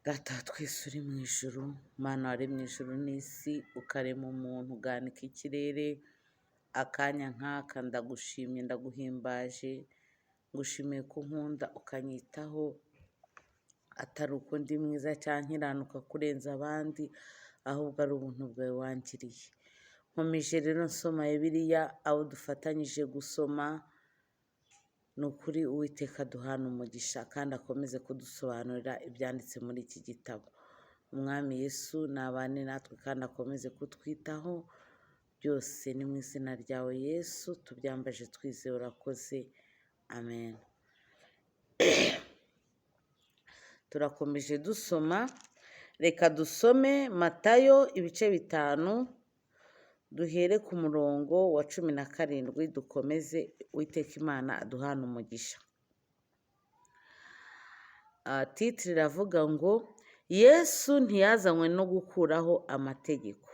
Data wa twese uri mu ijuru, Mana waremye ijuru n'isi, ukarema umuntu uganika ikirere, akanya nk'aka ndagushimye ndaguhimbaje, ngushimiye ko unkunda ukanyitaho, atari uko ndi mwiza cyangwa nkiranuka kurenza abandi, ahubwo ari ubuntu bwawe wangiriye. Nkomeje rero nsoma Bibiliya, abo dufatanyije gusoma, ni ukuri Uwiteka aduhana umugisha kandi akomeze kudusobanurira ibyanditse muri iki gitabo. Umwami Yesu nabane natwe kandi akomeze kutwitaho, byose ni mu izina ryawe Yesu, tubyambaje twizeye urakoze, amen. Turakomeje dusoma, reka dusome Matayo ibice 5, duhere ku murongo wa 17 dukomeze, Uwiteka Imana aduhane umugisha. Titre iravuga ngo Yesu ntiyazanywe no gukuraho amategeko.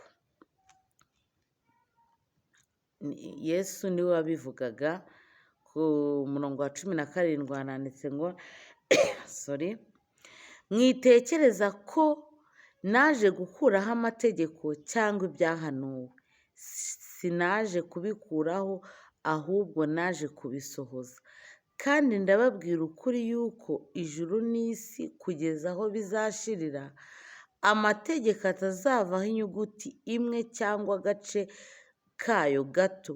Yesu niwe wabivugaga, ku murongo wa 17 haranditse ngo sorry, mwitekereza ko naje gukuraho amategeko cyangwa ibyahanuwe, sinaje kubikuraho ahubwo naje kubisohoza. Kandi ndababwira ukuri yuko ijuru n'isi kugeza aho bizashirira, amategeko atazavaho inyuguti imwe cyangwa agace kayo gato,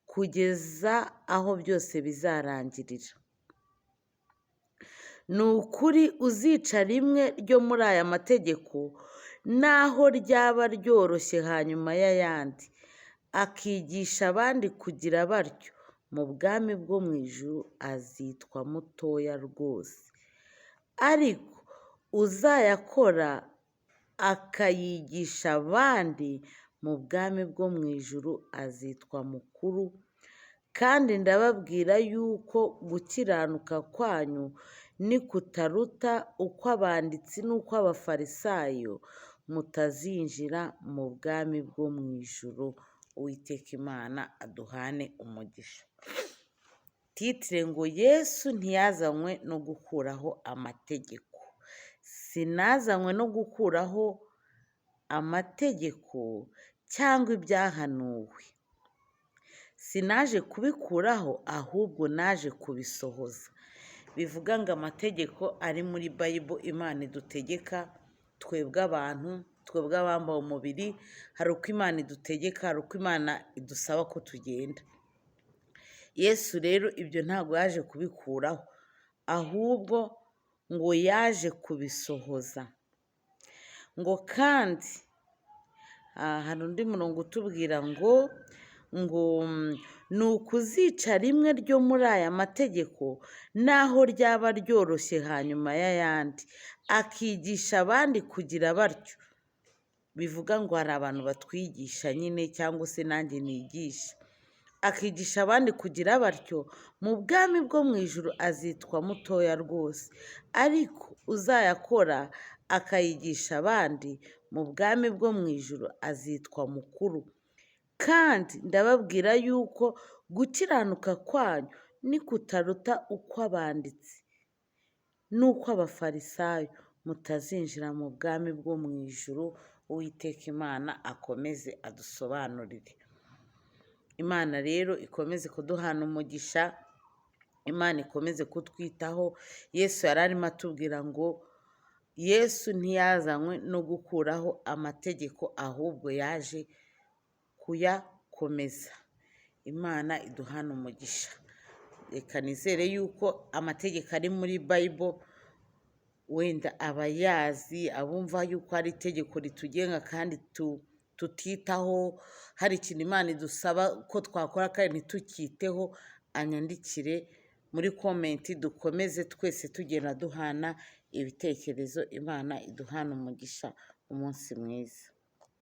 kugeza aho byose bizarangirira. Ni ukuri uzica rimwe ryo muri aya mategeko, naho ryaba ryoroshye hanyuma y'ayandi, akigisha abandi kugira batyo, mu bwami bwo mu ijuru azitwa mutoya rwose. Ariko uzayakora akayigisha abandi, mu bwami bwo mu ijuru azitwa mukuru. Kandi ndababwira yuko gukiranuka kwanyu nikutaruta ukw'abanditsi n'ukw'abafarisayo, mutazinjira mu bwami bwo mu ijuru. Uwiteka Imana aduhane umugisha. Titre ngo Yesu ntiyazanywe no gukuraho amategeko. Sinazanywe no gukuraho amategeko cyangwa ibyahanuwe. Sinaje kubikuraho ahubwo naje kubisohoza. Bivuga ngo amategeko ari muri Bible Imana idutegeka, twebwe abantu, twebwe abambaye umubiri, hari uko Imana idutegeka, hari uko Imana idusaba ko tugenda. Yesu rero ibyo ntabwo yaje kubikuraho, ahubwo ngo yaje kubisohoza. Ngo kandi hari undi murongo utubwira ngo ni ukuzica rimwe ryo muri aya mategeko, naho ryaba ryoroshye hanyuma y'ayandi, akigisha abandi kugira batyo. Bivuga ngo hari abantu batwigisha nyine cyangwa se nanjye nigisha. Akigisha abandi kugira batyo, mu bwami bwo mu ijuru azitwa mutoya rwose. Ariko uzayakora akayigisha abandi, mu bwami bwo mu ijuru azitwa mukuru. Kandi ndababwira yuko gukiranuka kwanyu nikutaruta ukw'abanditsi n'ukw'abafarisayo, mutazinjira mu bwami bwo mu ijuru. Uwiteka Imana akomeze adusobanurire. Imana rero ikomeze kuduhana umugisha, Imana ikomeze kutwitaho. Yesu yari arimo atubwira ngo Yesu ntiyazanywe no gukuraho amategeko, ahubwo yaje kuyakomeza. Imana iduhana umugisha. Reka nizere yuko amategeko ari muri Bible wenda abayazi, abumva yuko ari itegeko ritugenga kandi tutitaho, hari ikintu Imana idusaba ko twakora kandi ntitukiteho, anyandikire muri comment, dukomeze twese tugenda duhana ibitekerezo. Imana iduhana umugisha, umunsi mwiza.